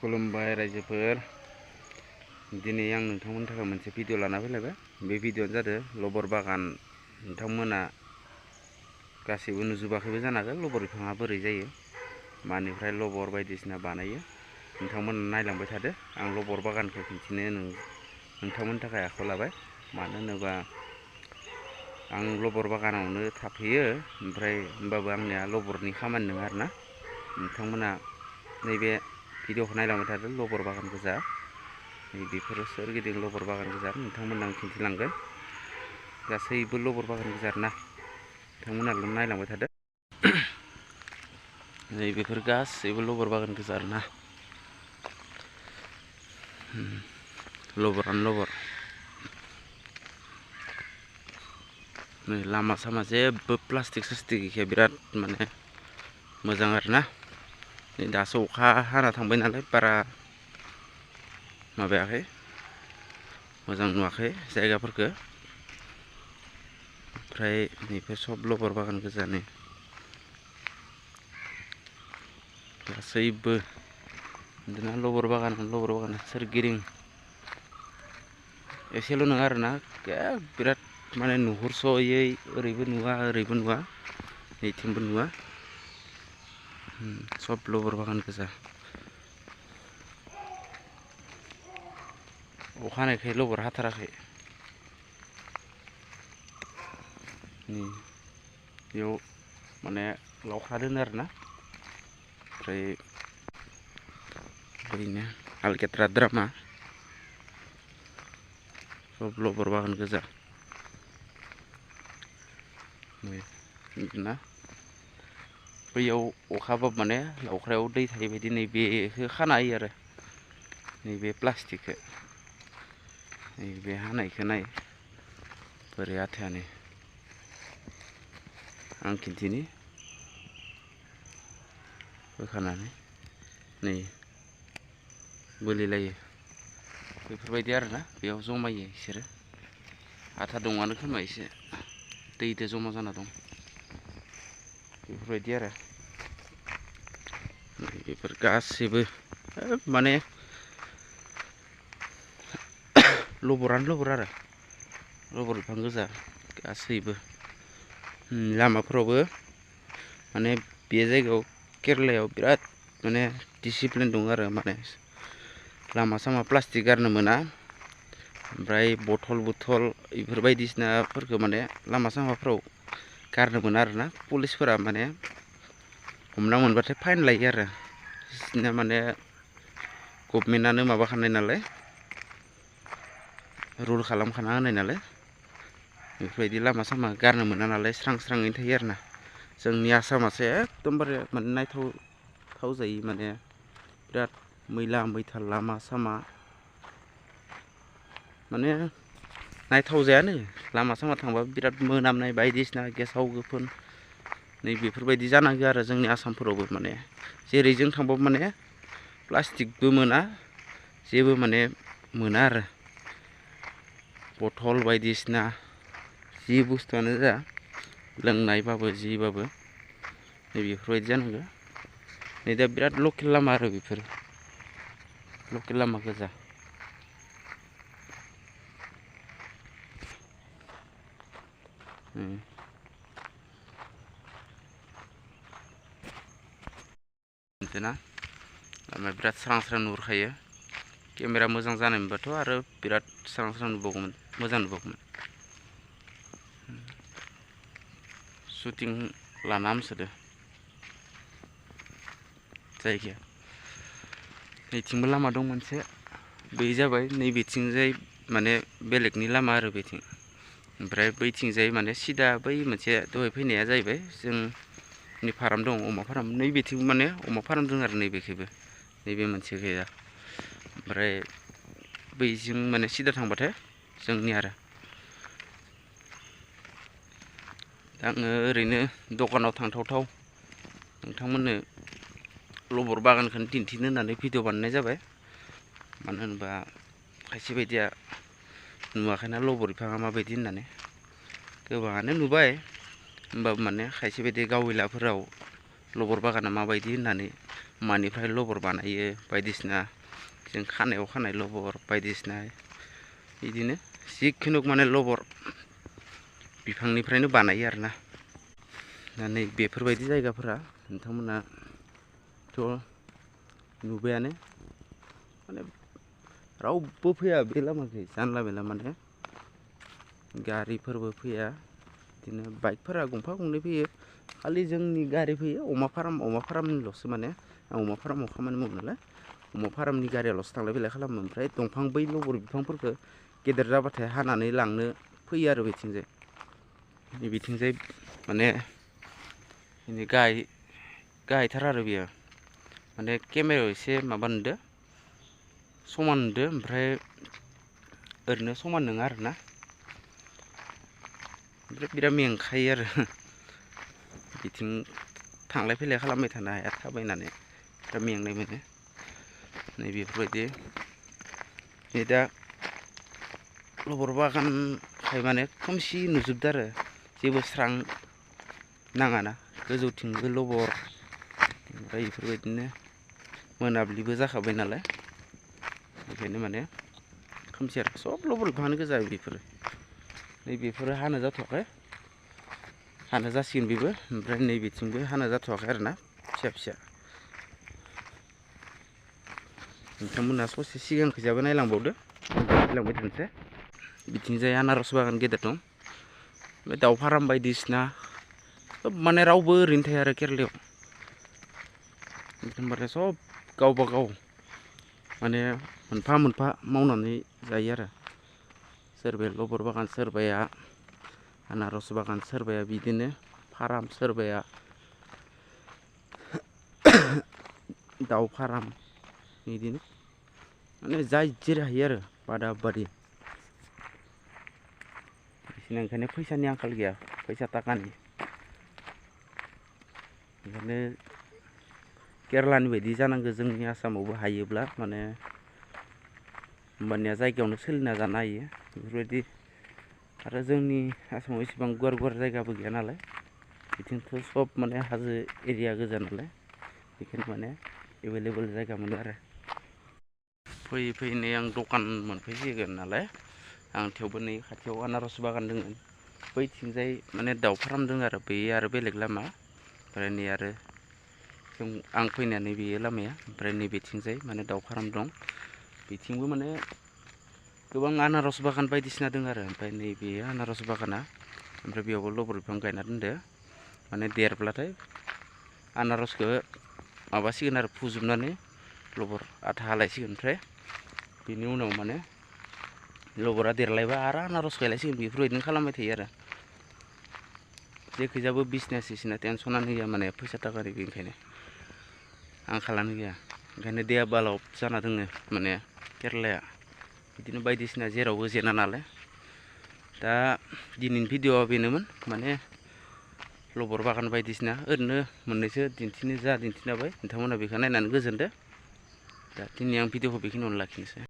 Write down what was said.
खुलुमबाय रायजोफोर। दिनै आं नोंथांमोननि थाखाय मोनसे भिडिअ लाना फैलायबाय। बे भिडिअआनो जादों लबर बागान। नोंथांमोना गासैबो नुजोबाखैबो जानो हागौ लबर बिफाङा बोरै जायो, मानिफ्राय लबर बायदिसिना बानायो। नोंथांमोना नायलांबाय थादो। आं लबर बागानखौ खिन्थिनो नोंथांमोननि थाखाय आखायाव लाबाय। मानो होनोबा आं लबर बागानावनो थाफैयो, ओमफ्राय होमबाबो आंनिया लबरनि खामानि नङा आरोना। नोंथांमोना नैबे भिडिअखौ नायलांबाय थादो। लबर बागान गोजा, बेफोरो सोरगिदिं लबर बागान गोजा। नोंथांमोननो आं खिन्थिलांगोन। गासैबो लबर बागान गोजा आरोना। नोंथांमोनाल' नायलांबाय थादो। नै बेफोर गासैबो लबर बागान गोजा आरोना। लबरानो लबर। नै लामा सामा जेबो प्लास्टिक सास्टिक गैखाया, बिराद माने मोजां आरोना। नै दासो अखा हाना थांबाय नालाय बारा माबायाखै, मोजां नुवाखै जायगाफोरखौ। ओमफ्राय नैफोर सब लबर बागान गोजा। नै गासैबो बिदिनो लबर बागान सोरगिदिं। एसेल' नङा आरोना, बिराद माने नुहुरस'यै, ओरैबो नुवा ओरैबो नुवा, नैथिंबो नुवा। सब लबर बागान गोजा। अखा हानायखाय लबर हाथाराखै। बेयाव माने लावख्रा दोनो आरोना। ओमफ्राय ओरैनो आलकेट्रा द्रामा सब लबर बागान गोजा। बिदिनो बैयाव अखा हाबाबो माने लावख्रायाव दै थायो बायदि नैबेखौ खाना होयो आरो, नैबे प्लास्टिकखौ। नैबे हानायखौ नाय बोरै आथायानो। आं खिन्थिनि बोखानानै नै बोलिलायो बेफोरबायदि आरोना। बेयाव जमायो बिसोरो। आथा दङआनो खोमा, एसे दैदो जमा जाना दं बेफोरबायदि आरो। बेफोर गासैबो माने लबरानो लबर आरो, लबर बिफां गोजा गासैबो। लामाफोरावबो माने बे जायगायाव केरेलायाव बिराद माने डिसिप्लिन दं आरो। माने लामा सामा प्लास्टिक गारनो मोना, ओमफ्राय बथल बेफोर बायदिसिनाफोरखौ माने लामा सामाफ्राव गारनो मोना आरोना। पुलिसफोरा माने हमना मोनबाथाय फाइन लायो आरो। बिसोरना माने गभमेन्टआनो माबाखानाय नालाय, रुल खालामखाना होनाय नालाय, बेफोरबायदि लामा सामा गारनो मोना नालाय, स्रां स्राङैनो थायो आरोना। जोंनि आसामासो एकदमबारे माने नायथाव जायो, माने बिराद मैला मैथा लामा सामा, माने नायथावजायानो। लामा सामा थांबा बिराद मोनामनाय बायदिसिना गेसाव गोफोन नै बेफोरबायदि जानांगौ आरो जोंनि आसामफोरावबो। माने जेरै जों थांबाबो माने प्लास्टिकबो मोना, जेबो माने मोना आरो। बथल बायदिसिना जि बुस्थुआनो जा, लोंनायबाबो जिबाबो नै बेफोरबायदि जानांगौ। नै दा बिराद लकेल लामा आरो, बेफोर लकेल लामा गोजा। बिदिना लामाया बिराद स्रां स्रां नुहुरखायो। केमेरा मोजां जानायमोनबाथ' आरो बिराद स्रां स्रां नुबावगौमोन, मोजां नुबावगौमोन। शुटिं लाना हामसोदो जायगाया। नैथिंबो लामा दं मोनसे, बे जाबाय नैबेथिंजाय माने बेलेगनि लामा आरो बेथिं। ओमफ्राय बैथिंजाय माने सिदा बै मोनसे दहाय फैनाया जाहैबाय जोंनि फार्म दं, अमा फार्म। नैबेथिंबो माने अमा फार्म दं आरो, नैबेखैबो नैबे मोनसे गैया। ओमफ्राय बैजों माने सिदा थांबाथाय जोंनि आरो। दा आङो ओरैनो दखानाव थांथावथाव नोंथांमोननो लबर बागानखौनो दिन्थिनो होननानै भिडिअ बानायनाय जाबाय। मानो होनोबा खायसे बायदिया नुवाखैना लबर बिफाङा माबायदि होननानै। गोबाङानो नुबाय, होमबाबो माने खायसे बायदि गावैलाफोराव लबर बागाना माबायदि होननानै मानिफ्राय लबर बानायो बायदिसिना जों खानायाव खानाय लबर बायदिसिना बिदिनो जिखुनु माने लबर बिफांनिफ्रायनो बानायो आरोना। दा नै बेफोरबायदि जायगाफोरा नोंथांमोनाथ' नुबायानो माने रावबो फैया बे लामाखै जानला मेनला माने गारिफोरबो फैया बिदिनो बाइकफोरा गंफा गंनै फैयो खालि जोंनि गारि फैयो अमा फार्मनिल'सो माने आं अमा फार्माव खामानि मावो नालाय अमा फार्मनि गारियाल'सो थांलाय फैलाय खालामो। ओमफ्राय दंफां बै लबर बिफांफोरखौ गेदेर जाबाथाय हानानै लांनो फैयो आरो बेथिंजाय बिथिंजाय माने गाहायथार आरो बेयो माने केमेरायाव एसे माबा नुदो समान नुदो ओमफ्राय ओरैनो समान नङा आरोना। ओमफ्राय बिराद मेंखायो आरो बिथिं थांलाय फैलाय खालामबाय थानो हाया थाबायनानै बिराद मेंनाय मोनो। नै बेफोरबायदि नै दा लबर बागानखाय माने खोमसि नुजोबदो आरो जेबो स्रां नाङाना गोजौथिंबो लबर ओमफ्राय बेफोरबायदिनो मोनाबिलिबो जाखाबाय नालाय बेखायनो माने खोमसि आरो सब लबर बिफाङानो गोजा बेफोरो नै बेफोरो हानो जाथ'वाखै हानो जासिगोन बेबो ओमफ्राय नैबेथिंबो हानो जाथ'वाखै आरोना फिसा फिसा। नोंथांमोना ससे सिगांखैजाबो नायलांबावदो नायलांबाय थानोसै बिथिंजाय आनारस बागान गेदेर दं ओमफ्राय दाउ फार्म बायदिसिना सब माने रावबो ओरैनो थाया आरो केरेलायाव एकदमबारे सब गावबा गाव माने मोनफा मोनफा मावनानै जायो आरो सोरबाया लबर बागान सोरबाया आनारस बागान सोरबाया बिदिनो फार्म सोरबाया दाउ फार्म बिदिनो माने जाय जेरै हायो आरो बादा बादि बिसोरना ओंखायनो फैसानि आंखाल गैया फैसा थाखानि ओंखायनो केरेलानि बायदि जानांगौ जोंनि आसामावबो हायोब्ला माने होमबानिया जायगायावनो सोलिना जानो हायो बेफोरबायदि आरो जोंनि आसामाव एसेबां गुवार गुवार जायगाबो गैया नालाय बिथिंथ' सब माने हाजो एरिया गोजा नालाय बेखायनो माने एभेलेबोल जायगा मोनो आरो फैयै फैयै आं दखान मोनफैसिगोन नालाय आं थेवबो नै खाथियाव आनारस बागान दङ बैथिंजाय माने दाउ फार्म दङ आरो बै आरो बेलेग लामा ओमफ्राय नै आरो आं फैनाया नैबे लामाया ओमफ्राय नैबेथिंजाय माने दाउ फार्म दं बिथिंबो माने गोबां आनारस बागान बायदिसिना दङ आरो ओमफ्राय नैबे आनारस बागाना ओमफ्राय बेयावबो लबर बिफां गायना दोनदो माने देरब्लाथाय आनारसखौ माबासिगोन आरो फुजोबनानै लबर आथा हालायसिगोन ओमफ्राय बेनि उनाव माने लबरा देरलायबा आरो आनारस गायलायसिगोन बेफोरबायदिनो खालामबाय थायो आरो जेखैजाबो बिजनेस सिजनेस टेनसनानो गैया माने फैसा थाखानि बेनिखायनो आंखालानो गैया ओंखायनो डेभेलप जाना दङ माने केरेलाया बिदिनो बायदिसिना जेरावबो जेना नालाय दा दिनैनि भिडिअ'आ बेनोमोन माने लबर बागान बायदिसिना ओरैनो मोननैसो दिन्थिनो जा दिन्थिना होबाय नोंथांमोना बेखौ नायनानै गोजोनदो दा दिनै आं भिडिअ'खौ बेखिनियावनो लाखिनोसै।